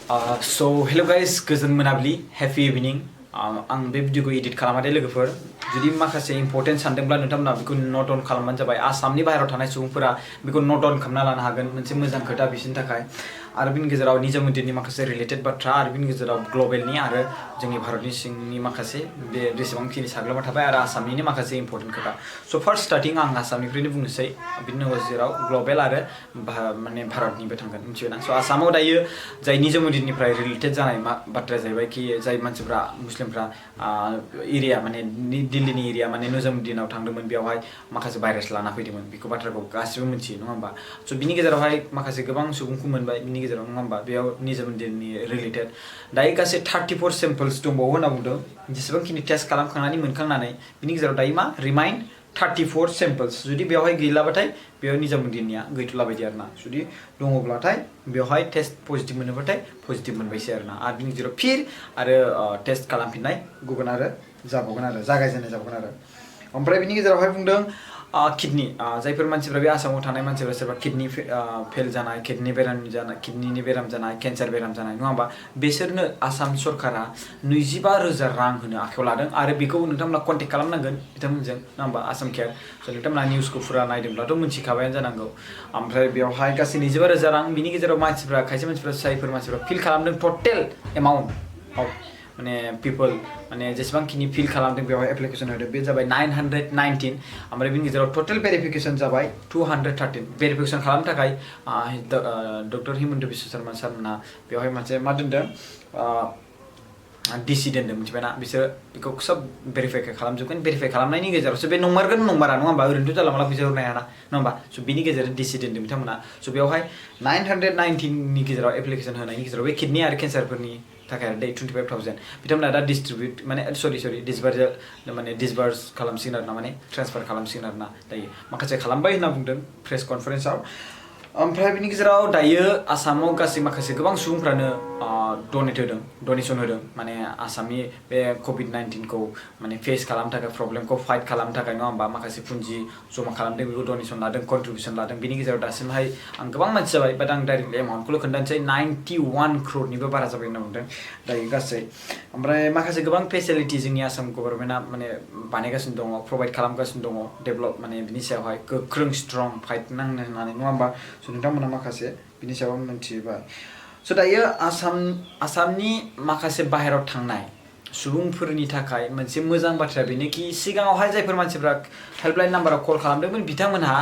So hello guys, गोजोन मोनाबिलि, happy evening. आं बे भिडिअखौ एडिट खालामाखै लोगोफोर जुदि माखासे इम्पोर्टेन्ट सानदोंब्ला नोंथांमोना बेखौ नोट डाउन खालामबानो जाबाय आसामनि बाहेरायाव थानाय सुबुंफोरा बेखौ नोट डाउन खालामना लानो हागोन मोनसे मोजां खोथा बिसोरनि थाखाय आरो बिनि गेजेराव निजामुद्दिननि माखासे रिलेटेड बाथ्रा आरो बिनि गेजेराव ग्लबेलनि आरो जोंनि भारतनि सिंनि माखासे बे जेसेबांखिनि साग्लोबना थाबाय आरो आसामनिनो माखासे इम्पोर्टेन्ट खोथा स' फार्स्ट स्टार्टिं आं आसामनिफ्रायनो बुंनोसै बिनि उनाव जेराव ग्लबेल आरो माने भारतनिबो थांगोन मिथिबायना स' आसामाव दायो जाय निजामुद्दिननिफ्राय रिलेटेड जानाय बाथ्राया जाहैबाय कि जाय मानसिफ्रा मुस्लिमफ्रा एरिया माने दिल्लीनि एरिया माने निजामुद्दिनाव थांदोंमोन बेयावहाय माखासे भाइरास लाना फैदोंमोन बेखौ बाथ्राखौ गासिबो मिथियो नङा होमबा स' बिनि गेजेरावहाय माखासे गोबां सुबुंखौ मोनबाय बिनि गेजेराव नङा होमबा बेयाव निजामुद्दिननि रिलेटेड दायो गासै 34 सेम्पल्स दंबावो होनना बुंदों जेसेबांखिनि टेस्ट खालामखांनानै मोनखांनानै बिनि गेजेराव दायो मा रिमाइन्ड 34 सेम्पल्स जुदि बेवहाय गैलाबाथाय बेयाव निजामुद्दिननिया गैथ'ला बायदि आरोना जुदि दङब्लाथाय बेवहाय टेस्ट पजिटिभ मोनोबाथाय पजिटिभ मोनबायसै आरोना आरो बिनि गेजेराव फिर आरो टेस्ट खालामफिननाय गुबुन आरो जाबावगोन आरो जागायजेननाय जाबावगोन आरो ओमफ्राय बिनि गेजेरावहाय बुंदों किडनि जायफोर मानसिफ्रा बे आसामाव थानाय मानसिफ्रा सोरबा किडनि फेल जानाय किडनि बेराम जानाय किडनिनि बेराम जानाय केन्सार बेराम जानाय नङा होमबा बिसोरनो आसाम सरकारा 25,000 रां होनो आखायाव लादों आरो बेखौ नोंथांमोना कन्टेक्ट खालामनांगोन बिथांमोनजों नङा होमबा आसाम केयार स' नोंथांमोना निउसखौ फुरा नायदोंब्लाथ' मिथिखाबायानो जानांगौ ओमफ्राय बेवहाय गासै 25,000 रां बिनि गेजेराव मानसिफ्रा खायसे मानसिफ्रा जायफोर मानसिफ्रा फिल खालामदों टटेल एमाउन्ट माने पिपल माने जेसेबांखिनि फिल खालामदों बेवहाय एप्लिकेसन होदों बे जाबाय 919 ओमफ्राय बिनि गेजेराव टटेल भेरिफिकेसन जाबाय 213 भेरिफिकेसन खालामनो थाखाय डक्टर हिमन्त बिश्व शर्मा सारमोनहा बेवहाय मोनसे मा दोनदों डिसि दोनदों मिथिबायना बिसोर बेखौ सब भेरिफाइ खालामजोबगोन भेरिफाइ खालामनायनि गेजेरावसो बे नंमारगोन नंमारा नङा होमबा ओरैनोथ' जानला मोनला फैसा हरनो हायाना नङा होमबा स' बिनि गेजेरजों डिसि दोनदों बिथांमोना स' बेवहाय 919नि गेजेराव एप्लिकेसन होनायनि गेजेराव बे किडनि आरो केन्सारफोरनि थाखाय आरो 25,000 बिथांमोना दा डिस्ट्रिबिउट माने सरि डिसबार्स खालामसिगोन आरो ना माने ट्रेन्सफार खालामसिगोन आरो ना दायो माखासे खालामबाय होनना बुंदों प्रेस कनफारेन्सआव ओमफ्राय बिनि गेजेराव दायो आसामाव गासै माखासे गोबां सुबुंफ्रानो डनेसन होदों माने आसामनि बे कभिड-19खौ माने फेस खालामनो थाखाय प्रब्लेमखौ फाइट खालामनो थाखाय नङा होमबा माखासे पुन्जि जमा खालामदों बेखौ डनेसन लादों कन्ट्रिबिउसन लादों बिनि गेजेराव दासिमहाय आं गोबां मानसि जाबाय बाट आं डाइरेक्टलि एमाउन्टखौल' खोन्थानोसै 91 crore बारा जाबाय होनना बुंदों दायो गासै ओमफ्राय माखासे गोबां फेसिलिटि जोंनि आसाम गभर्नमेन्टआ माने बानायगासिनो दङ प्रभाइड खालामगासिनो दङ डेभेलप माने बिनि सायावहाय गोख्रों स्ट्रं फाइट नांनो होननानै नङा होमबा स' नोंथांमोना माखासे बिनि सायाव मिथिबाय स' दायो आसामनि माखासे बाहेरायाव थांनाय सुबुंफोरनि थाखाय मोनसे मोजां बाथ्राया बेनोखि सिगाङावहाय जायफोर मानसिफ्रा हेल्पलाइन नाम्बाराव कल खालामदोंमोन बिथांमोनहा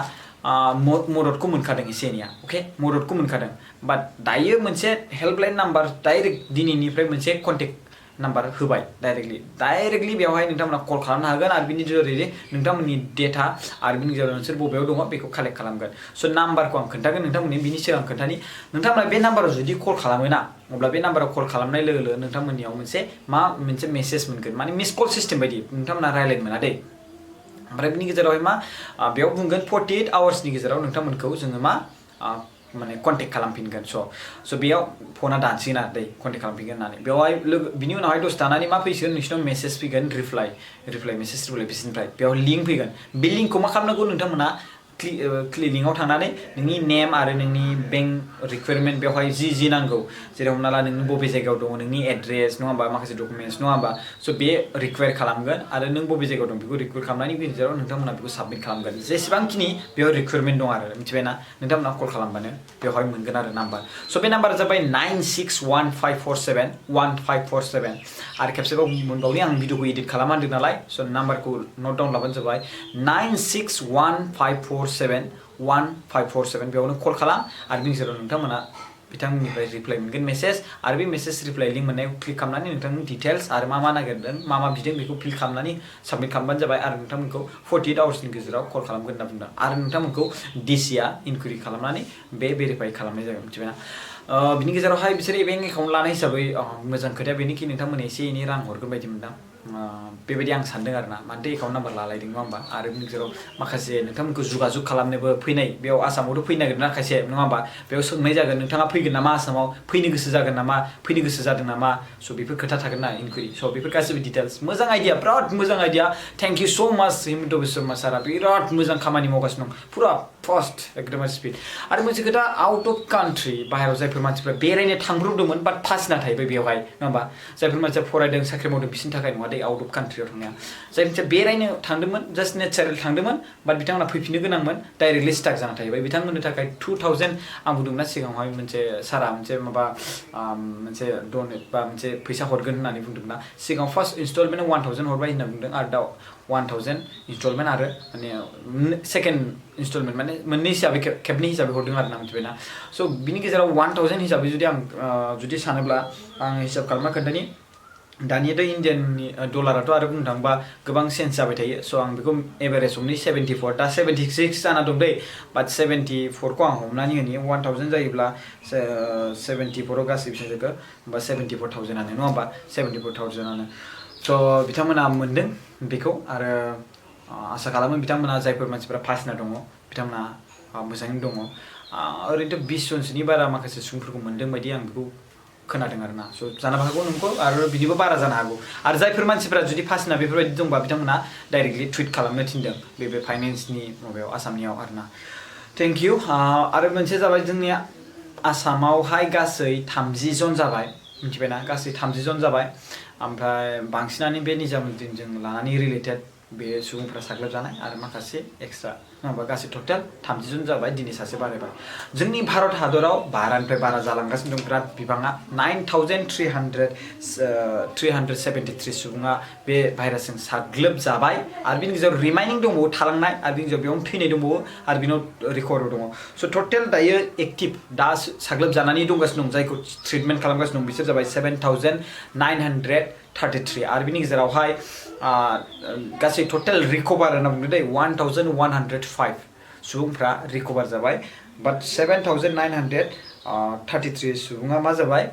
मददखौ मोनखादों एसे एनैया अके मददखौ मोनखादों बाट दायो मोनसे हेल्पलाइन नाम्बार डाइरेक्ट दिनैनिफ्राय मोनसे कन्टेक्ट नाम्बार होबाय डाइरेक्टलि बेवहाय नोंथांमोना कल खालामनो हागोन आरो बिनि जरिये नोंथांमोननि डेटा आरो बिनि गेजेराव नोंसोर बबेयाव दङ बेखौ कालेक्ट खालामगोन स' नाम्बारखौ आं खोन्थागोन नोंथांमोननि बिनि सिगां खोन्थानि नोंथांमोना बे नाम्बाराव जुदि कल खालामोना अब्ला बे नाम्बाराव कल खालामनाय लोगो लोगो नोंथांमोननियाव मोनसे मेसेज मोनगोन माने मिस कल सिस्टेम बायदि नोंथांमोना रायलायनो मोना दै ओमफ्राय बिनि गेजेरावहाय बेयाव बुंगोन 48 आवार्सनि गेजेराव नोंथांमोनखौ जोङो माने कन्टेक्ट खालामफिनगोन स' बेयाव फना दानसिगोन आरो दै कन्टेक्ट खालामफिनगोन होननानै बेवहाय बिनि उनावहाय दसे थानानै मा फैसिगोन नोंसिनाव मेसेज फैगोन रिप्लाइ बिसोरनिफ्राय बेयाव लिंक फैगोन बे लिंकखौ मा खालामनांगौ नोंथांमोना लिंकआव थांनानै नोंनि नेम आरो नोंनि बेंक रिकुवारमेन्ट बेवहाय जि नांगौ जेरै हमना ला नों बबे जायगायाव दङ नोंनि एड्रेस नङा होमबा माखासे डकुमेन्टस नङा होमबा स' बे रिकुवार खालामगोन आरो नों बबे जायगायाव दं बेखौ रिकुवार खालामनायनि गेजेराव नोंथांमोना बेखौ साबमिट खालामगोन जेसेबांखिनि बेयाव रिकुवारमेन्ट दं आरो मिथिबायना नोंथांमोना कल खालामबानो बेवहाय मोनगोन आरो नाम्बार स' बे नाम्बारा जाबाय 9615471547 आरो खेबसेबाव मोनबावनि आं भिडिअखौ एडिट खालामना होदों नालाय स' नाम्बारखौ नट डाउन लाबानो जाबाय 9615471547 बेयावनो कल खालाम आरो बिनि गेजेराव नोंथांमोना बिथांमोननिफ्राय रिप्लाइ मोनगोन मेसेज आरो बे मेसेज रिप्लाइ लिंक मोननायाव क्लिक खालामनानै नोंथांनि डिटेल्स आरो मा नागिरदों मा बिदों बेखौ फिल खालामनानै साबमिट खालामबानो जाबाय आरो नोंथांमोनखौ 48 आवार्सनि गेजेराव कल खालामगोन होनना बुंदों आरो नोंथांमोनखौ डिसिआ इनकुइरि खालामनानै भेरिफाइ खालामनाय जागोन मिथिबायना बिनि गेजेरावहाय बिसोर बेंक एकाउन्ट लानाय हिसाबै मोजां खोथाया बेनोखि नोंथांमोना एसे एनै रां हरगोन बायदि मोनदां बेबायदि आं सानदों आरो ना मानोथो एकाउन्ट नाम्बार लालायदों नङा होमबा आरो बिनि गेजेराव माखासे नोंथांमोनखौ जुगाजुग खालामनोबो फैनाय बेयाव आसामावथ' फैनो नागिरदों ना खायसे नङा होमबा बेयाव सोंनाय जागोन नोंथाङा फैगोन नामा आसामाव फैनो गोसो जागोन नामा फैनो गोसो जादों नामा स' बेफोर खोथा थागोन ना इनकुइरि स' बेफोर गासिबो डिटेल्स मोजां आइडिया बिराद मोजां आइडिया थेंक इउ स' माच हिमन्त बिश्व शर्मा सारा बिराद मोजां खामानि मावगासिनो दं फुरा फास्ट एकदम स्पिड आरो मोनसे खोथा आउट अफ कान्ट्रि बाहेरायाव जायफोर मानसिफ्रा बेरायनो थांब्रबदोंमोन बाट फासिना थाहैबाय बेवहाय नङा होमबा जायफोर मानसिया फरायदों साख्रि मावदों बिसोरनि थाखाय नङा दे आउट अफ कान्ट्रियाव थांनाया जाय मानसिया बेरायनो थांदोंमोन जास्ट नेचारेल थांदोंमोन बाट बिथांमोना फैफिननो गोनांमोन डाइरेक्टलि स्टाक जाना थाहैबाय बिथांमोननि थाखाय 2000 आं बुंदोंना सिगाङावहाय मोनसे सारा मोनसे माबा मोनसे डनेट बा मोनसे फैसा हरगोन होननानै बुंदोंना सिगाङाव फार्स्ट इनस्टलमेन्ट 1000 हरबाय होनना बुंदों आरो दा 1000 इनस्टलमेन्ट आरो माने सेकेन्ड इनस्टलमेन्ट माने मोननै हिसाबै खेबनै हिसाबै हरदों आरो ना मिथिबायना स' बिनि गेजेराव 1000 हिसाबै जुदि आं जुदि सानोब्ला आं हिसाब खालामना खोन्थानि दानियाथ' इन्डियाननि डलाराथ' आरो बुंनो थाङोबा गोबां चेन्ज जाबाय थायो स' आं बेखौ एभारेज हमनि 74 दा 76 जाना दं दै बाट 74 खौ आं हमनानै होनि 1000 जायोब्ला 74 आव गासै बेसेबां जाखो होमबा 74,000 आनो नङा होमबा 74,000 आनो स' बिथांमोना मोनदों बेखौ आरो आसा खालामो बिथांमोना जायफोर मानसिफोरा फासिना दङ बिथांमोना मोजाङैनो दङ ओरैनोथ' 20 जनसोनि बारा माखासे सुबुंफोरखौ मोनदों बायदि आं बेखौ खोनादों आरो ना स' जानो हागौ नंगौ आरो बिनिबो बारा जानो हागौ आरो जायफोर मानसिफोरा जुदि फासिना बेफोरबायदि दंबा बिथांमोना डाइरेक्टलि टुइट खालामनो थिनदों बे फाइनेन्सनि माबायाव आसामनियाव आरो ना थेंक इउ आरो मोनसे जाबाय जोंनि आसामावहाय गासै 30 जन जाबाय मिथिबायना गासै 30 जन जाबाय ओमफ्राय बांसिनानो बे निजामुद्दिनजों लानानै रिलेटेड बे सुबुंफ्रा साग्लोबजानाय आरो माखासे एक्सट्रा नङाबा गासै टटेल 30 जन जाबाय दिनै सासे बारायबाय जोंनि भारत हादराव बारानिफ्राय बारा जालांगासिनो दं बिराद बिबाङा 9373 सुबुङा बे भाइरासजों साग्लोबजाबाय आरो बिनि गेजेराव रिमाइनिं दंबावो थालांनाय आरो बिनि गेजेराव बेयावनो थैनाय दंबावो आरो बिनाव रिकभारबो दङ स' टटेल दायो एक्टिभ दा साग्लोबजानानै दंगासिनो दं जायखौ ट्रिटमेन्ट खालामगासिनो दं बिसोर जाबाय 7933 आरो बिनि गेजेरावहाय गासै टटेल रिकभार होनना बुंदों दै 1105 सुबुंफ्रा रिकभार जाबाय बाट 7933 सुबुङा मा जाबाय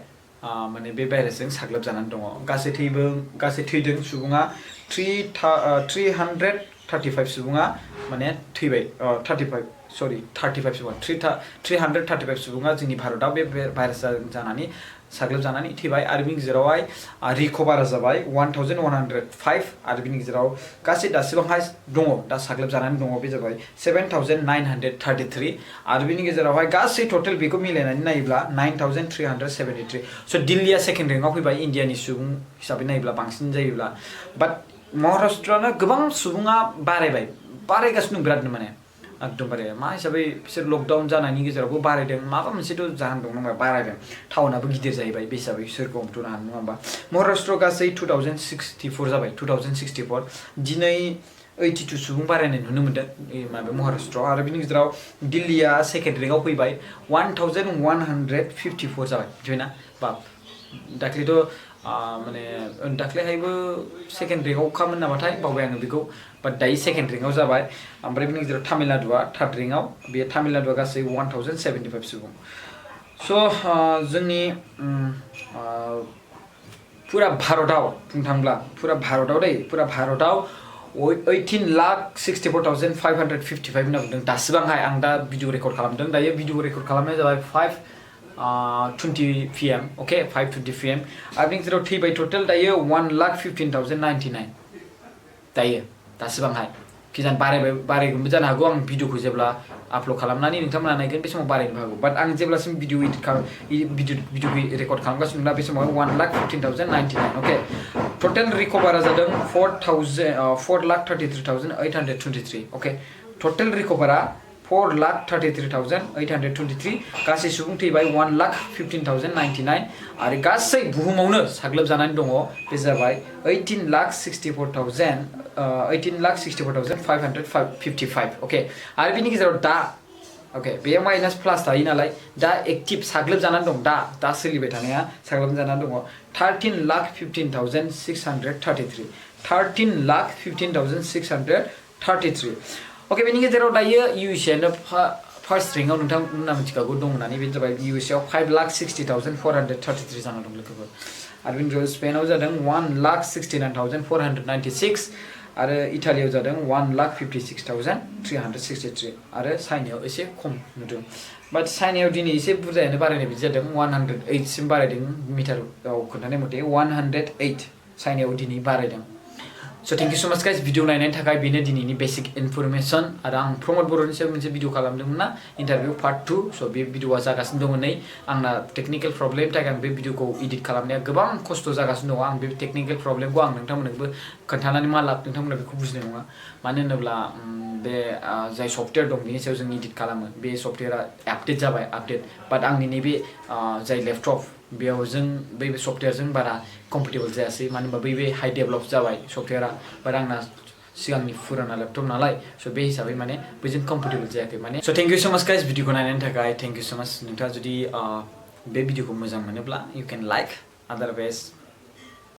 माने बे भाइरासजों साग्लोबजानानै दङ गासै थैदों सुबुङा 335 सुबुङा माने थैबाय 35 सुबुङा 335 सुबुङा जोंनि भारतआव बे भाइरास जानानै साग्लोबजानानै थैबाय आरो बिनि गेजेरावहाय रिकभार जाबाय 1105 आरो बिनि गेजेराव गासै दासिमावहाय दङ दा साग्लोबजानानै दङ बे जाबाय 7933 आरो बिनि गेजेरावहाय गासै टटेल बेखौ मिलायनानै नायोब्ला 9373 स' दिल्लीया सेकेन्ड रेंकआव फैबाय इन्डियानि सुबुं हिसाबै नायोब्ला बांसिन जायोब्ला बाट महाराष्ट्रआनो गोबां सुबुङा बारायगासिनो दं बिरादनो माने एकदमबारे मा हिसाबै बिसोर लकडाउन जानायनि गेजेरावबो बारायदों माबा मोनसेथ' जाहोन दं नङा बारायदों टाउनाबो गिदिर जाहैबाय बे हिसाबै सोरखौ हमथ'नो हानो नङा होमबा महाराष्ट्र गासै 2064 जाबाय 2064 दिनै 82 सुबुं बारायनाय नुनो मोन्दों माबा महाराष्ट्रआव आरो बिनि गेजेराव दिल्लीया सेकेन्ड रेंकआव फैबाय 1154 जाबाय मिथिबायना बाप दाख्लैथ' माने दाख्लैहायबो सेकेन्ड रेंकआव खामोन नामाथाय बावबाय आङो बेखौ बाट दायो सेकेन्ड रेंकआव जाबाय ओमफ्राय बिनि गेजेराव तामिलनाडुआ थार्ड रेंकआव बे तामिलनाडुआ गासै 1075 सुबुं स' जोंनि फुरा भारतआव बुंनो थांब्ला फुरा भारतआव 18,64,555 होनना बुंदों दासिबांहाय आं दा भिडिअ रेकर्ड खालामदों दायो भिडिअ रेकर्ड खालामनाया जाबाय 5:20 PM अके 5:20 PM आरो बिनि गेजेराव थैबाय टटेल दायो 1,15,099 दायो दासिबांहाय किजान बारायगोनबो जानो हागौ आं भिडिअखौ जेब्ला आपल'ड खालामनानै नोंथांमोना नायगोन बे समाव बारायनोबो हागौ बाट आं जेब्लासिम भिडिअ रेकर्ड खालामगासिनो दं बे समाव 1,15,099 अके टटेल रिकभारा जादों 4,33,823 अके टटेल रिकभारा 4,33,823 गासै सुबुं थैबाय 1,15,099 आरो गासै बुहुमावनो साग्लोबजानानै दङ बे जाबाय 18,64,555 अके आरो बिनि गेजेराव दा अके बे माइनास प्लास थायो नालाय दा एक्टिभ साग्लोबजानानै दं दा सोलिबाय थानाया साग्लोबजानानै दङ 13,15,633 13,15,633 अके बेनि गेजेराव दायो इउएसएआनो फार्स्ट रेंकआव नोंथांमोना मिथिखागौ दं होननानै बे जाबाय इउएसएआव 5,60,433 जाना दं लोगोफोर आरो बिनि गेजेराव स्पेनाव जादों 1,69,496 आरो इटालियाव जादों 1,56,363 आरो चाइनायाव एसे खम नुदों बाट चाइनायाव दिनै एसे बुरजायानो बारायनाय बिदि जादों 108 सिम बारायदों मिटाराव खोन्थानाय मथे 108 चाइनायाव दिनै बारायदों So thank you so much guys video नायनायनि थाखाय बेनो दिनैनि बेसिक इनफरमेशन आरो आं प्रमोद बर'नि सायाव मोनसे भिडिअ खालामदोंमोन ना इंटरव्यू पार्ट 2 सो बे भिडिअआ जागासिनो दङ नै आंना टेक्निकल प्रब्लेम थाखाय आं बे भिडिअखौ एडिट खालामनाया गोबां खस्थ' जागासिनो दङ आं बे टेक्निकल प्रब्लेमखौ आं नोंथांमोननोबो खोन्थानानै मा लाब नोंथांमोना बेखौ बुजिनाय नङा मानो होनोब्ला बे जाय सफ्टवेयर दं बेनि सायाव जों एडिट खालामो बे सफ्टवेयरा आपडेट जाबाय आपडेट बाट आंनि नैबे जाय लेपटप बेयाव जों बै सफ्टवेयरजों बारा कम्फर्टेबल जायासै मानो होनबा बै हाई डेभलप जाबाय सफ्टवेयरा बाट आंना सिगांनि फुराना लेपटप नालाय सो बे हिसाबै माने बैजों कम्फर्टेबल जायाखै माने so thank you so much guys भिडिअखौ नायनायनि थाखाय थैंक यू सो मच नोंथाङा जुदि बे भिडिअखौ मोजां मोनोब्ला यू कैन लाइक अदरवाइज